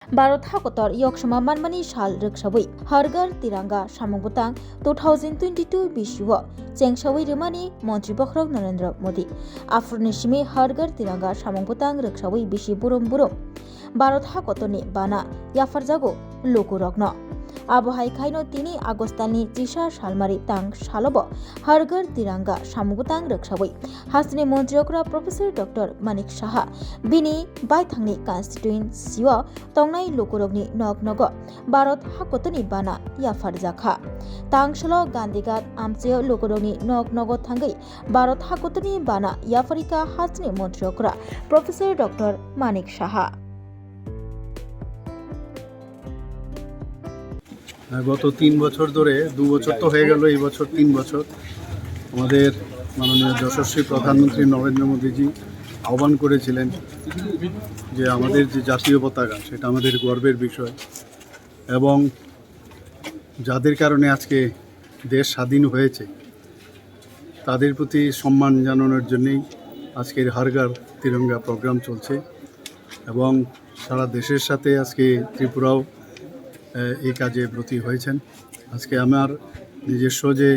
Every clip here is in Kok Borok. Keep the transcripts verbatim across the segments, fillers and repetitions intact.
Bharat hakotor yoksoma manmani sal rwksawi Har Ghar Tiranga samung bwtang two thousand twenty-two bisio chengsawi rwmani Montri Bokhorok Narendra Modi. Aphuruni simi Har Ghar Tiranga samung bwtang rwksawi bisi burum burum Bharat hakotorni bana yapharjago lukurokno. Abo hai khaino tini August talni chisa salmari tang salobo Har Ghar Tiranga samung bwtang rwksawi hasteni Montri okra Professor Doctor Manik Saha bini baithangni constituency-o tongnai lukurokni nok nogo Bharat hakotorni bana yapharjakha. Tang salo Gandhighat amchaio lukurokni nok nogo thangwi Bharat hakotorni bana yapharikha hasteni Montri okra Professor Doctor Manik Saha. আহ, গত তিন বছর ধরে, দু বছর তো হয়ে গেল, এই বছর তিন বছর, আমাদের মাননীয় যশস্বী প্রধানমন্ত্রী নরেন্দ্র মোদীজি আহ্বান করেছিলেন যে আমাদের যে জাতীয় পতাকা, সেটা আমাদের গর্বের বিষয় এবং যাদের কারণে আজকে দেশ স্বাধীন হয়েছে, তাদের প্রতি সম্মান জানানোর জন্যেই আজকের হর ঘর তিরঙ্গা প্রোগ্রাম চলছে এবং সারা দেশের সাথে আজকে ত্রিপুরাও, আহ, এই কাজে ব্রতী হয়েছেন। আজকে আমার নিজস্ব যে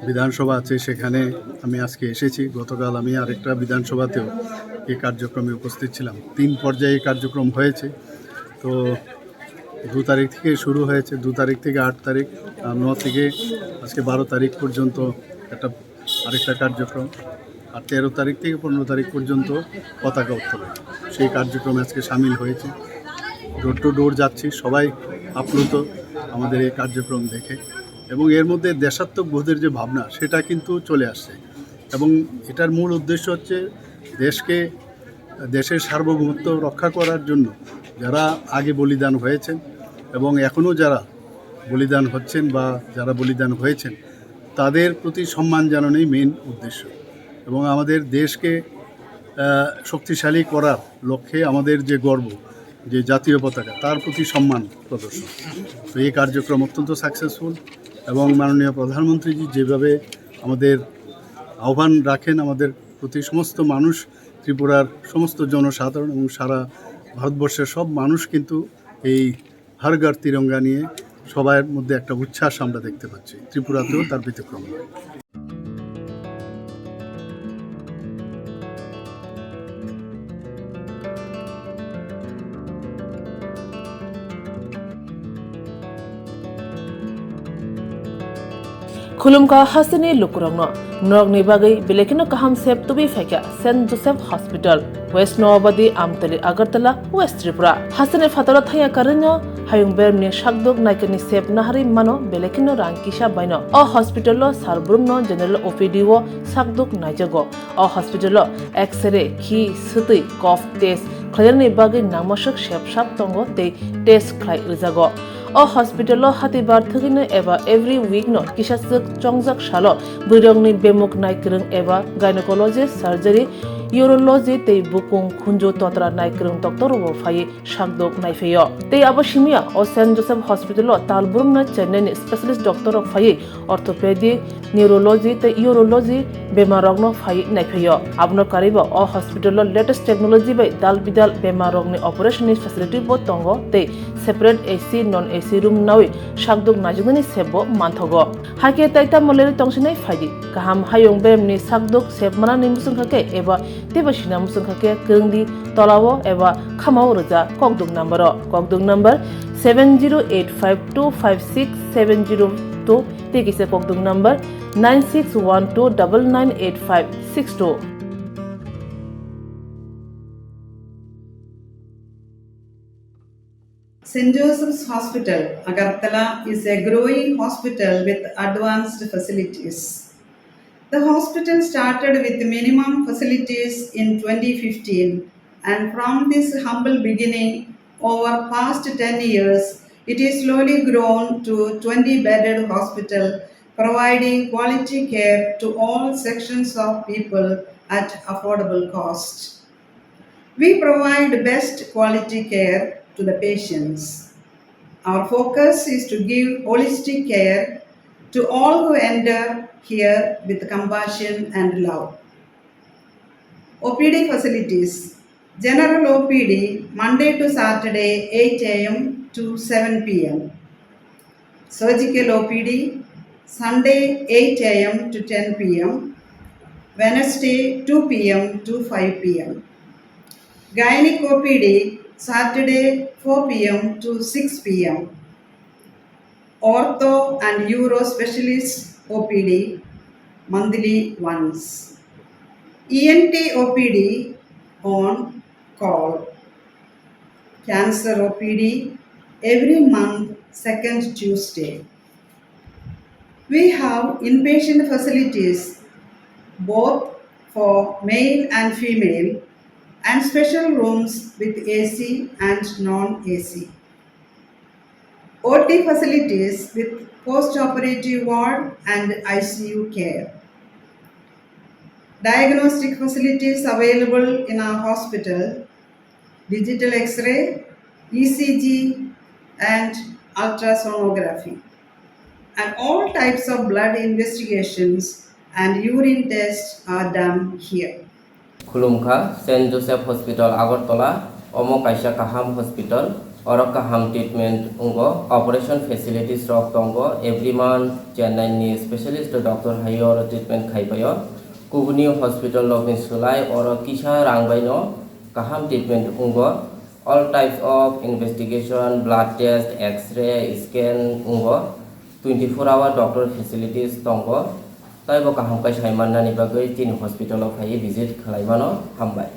বিধানসভা আছে, সেখানে আমি আজকে এসেছি। গতকাল আমি আরেকটা বিধানসভাতেও এই কার্যক্রমে উপস্থিত ছিলাম। তিন পর্যায়ে এই কার্যক্রম হয়েছে। তো দু তারিখ থেকে শুরু হয়েছে, দু তারিখ থেকে আট তারিখ, আর ন থেকে আজকে বারো তারিখ পর্যন্ত একটা আরেকটা কার্যক্রম, আর তেরো তারিখ থেকে পনেরো তারিখ পর্যন্ত পতাকা উত্তোলন। সেই কার্যক্রমে আজকে সামিল হয়েছি। ডোর টু ডোর যাচ্ছি, সবাই আপ্লুত আমাদের এই কার্যক্রম দেখে। এবং এর মধ্যে দেশাত্মক বোধের যে ভাবনা, সেটা কিন্তু চলে আসছে। এবং এটার মূল উদ্দেশ্য হচ্ছে দেশকে, দেশের সার্বভৌমত্ব রক্ষা করার জন্য যারা আগে বলিদান হয়েছেন এবং এখনও যারা বলিদান হচ্ছেন বা যারা বলিদান হয়েছেন, তাদের প্রতি সম্মান জানানোই মেইন উদ্দেশ্য। এবং আমাদের দেশকে, আহ, শক্তিশালী করার লক্ষ্যে আমাদের যে গর্ব, যে জাতীয় পতাকা, তার প্রতি সম্মান প্রদর্শন। তো এই কার্যক্রম অত্যন্ত সাকসেসফুল এবং মাননীয় প্রধানমন্ত্রীজি যেভাবে আমাদের আহ্বান রাখেন, আমাদের প্রতি সমস্ত মানুষ, ত্রিপুরার সমস্ত জনসাধারণ এবং সারা ভারতবর্ষের সব মানুষ কিন্তু এই হর ঘর তিরঙ্গা নিয়ে সবার মধ্যে একটা উচ্ছ্বাস আমরা দেখতে পাচ্ছি। ত্রিপুরাতেও তার ব্যতিক্রম নয়। Khulumkha hasteni lukurokno. Norokni bagwi belai kheno kaham sep tubui phaikha Saint Joseph Hospital, West Noabadi, Amtali, Agartala, West Tripura. Hasteni phataro thangya karwino hayung beremni sakduk naikani sep naharwi mano belai kheno rang kisa baino. O hospital o sal brumno general O P D o sakduk naijago. O hospital o X-ray, khi, swtwi, cough test khlainani bagwi nangmaswk sep sap tongo tei test khlai rwjago. O hospital o hatibar thwgwino eba every week no kisaswk chongjak salo bwrwirokni bemuk naikwrwng eba gynecologist, surgery, urology tei bukung khunju totra naikwrwng doctor rokbo phaiwi sakdok naiphaio. Tei abo simiya o Saint Joseph Hospital o tal brumno Chennai ni specialist doctor rok phaiwi orthopedic, neurology tei urology bemar rokno phaiwi naiphaio. Abono karwibo o hospital o latest technology bai dal bidal bemar rokni operation ni facility bo tongo tei separate A C, non A C room nawi sakdok naijaknani sep bo manthogo. Hakhe tai tamo leri tongsinai phaidi. Kaham hayung beremni sakdok sep manani muchungkha khe eba teibo sina muchungkha khe kwrwngdi tolao eba khamao rwja kokduk number o. Kokduk number seven zero eight five two five six seven zero two tei kisa kokduk number nine six one two double nine eight five six two. Saint Joseph's Hospital, Agartala is a growing hospital with advanced facilities. The hospital started with minimum facilities in twenty fifteen, and from this humble beginning, over past ten years, it is slowly grown to twenty bedded hospital, providing quality care to all sections of people at affordable cost. We provide best quality care to the patients. Our focus is to give holistic care to all who enter here with compassion and love. O P D facilities. General O P D, Monday to Saturday, eight a m to seven p m. Surgical O P D, Sunday, eight a m to ten p m, Wednesday, two p m to five p m. Gynec O P D, Saturday, four p m to six p m. Ortho and Uro Specialist O P D, monthly once. E N T O P D on call. Cancer O P D every month, second Tuesday. We have inpatient facilities both for male and female and special rooms with A C and non-A C. O T facilities with post-operative ward and I C U care. Diagnostic facilities available in our hospital, digital X-ray, E C G, and ultrasonography. And all types of blood investigations and urine tests are done here. Khulumkha, Saint Joseph Hospital, Agartala. Omo kaisa kaham hospital. Oro kaham treatment wngo. Operation facilities rok tongo. Every month Chennai ni specialist doctor hai oro treatment khai paio. Kubuni hospital rok ni swlai oro kisa rang bai no kaham treatment wngo. All types of investigation, blood test, X-ray, scan wngo. Twenty four hour doctor facilities tongo. Taibo kaham khe sai mannani bagwi chini hospital o phaiwi visit khlai mano. Hambai.